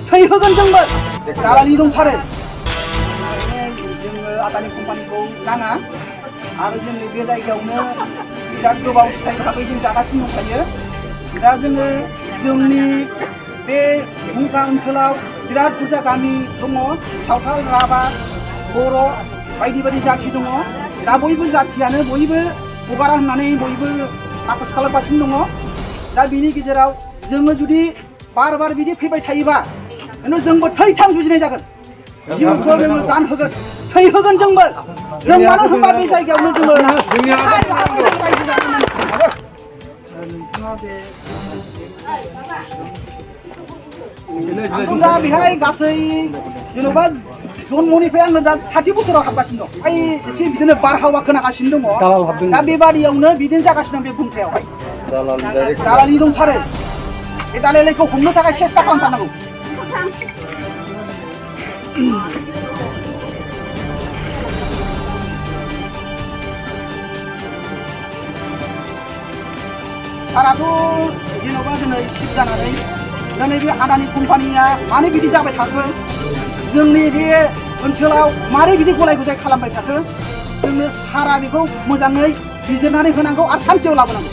थैहोगोन जोंबो दालालि दंथारो जोङो आदानि कम्पानिखौ नाङा आरो जोंनि बे जायगायावनो बिराद गोबाव फिथाइ भाबै जों जागासिनो दंखायो दा जोङो जोंनि बे भुमखा ओनसोलाव बिराद बुरजा गामि दङ सावथाल राभा बर' बायदि बायदि जाथि दङ दा बयबो जाथियानो बयबो हगारा होननानै बयबो आखस खालामगासिनो दङ दा बिनि गेजेराव जोङो जुदि बार बार बिदि फैबाय थायोबा जोंबो थैथां जुजिनाय जागोन जिउखौ जोङो दान होगोन थैहोगोन जोंबो जों मानो होनबा बे जायगायावनो जोङो दा बेहाय गासै जेन'बा जन्मनिफ्राय आङो दा 60 बोसोराव हाबगासिनो दं ओमफ्राय एसे बिदिनो बारहावा खोनागासिनो दङ दा बेबादियावनो बिदिनो जागासिनो दं बे भुमखायावहाय दालालि दंथारो बे दालालिखौ हमनो थाखाय सेस्था खालामथारनांगौ साराथ' जेन'बा दिनै सिफ जानानै दिनै बे आदानि कम्पानिया मानो बिदि जाबाय थाखो जोंनि बे ओनसोलाव मारै बिदि गलाय गुजाय खालामबाय थाखो जोंनो सारा बेखौ मोजाङै बिजिरनानै होनांगौ आरो सान्थियाव लाबोनांगौ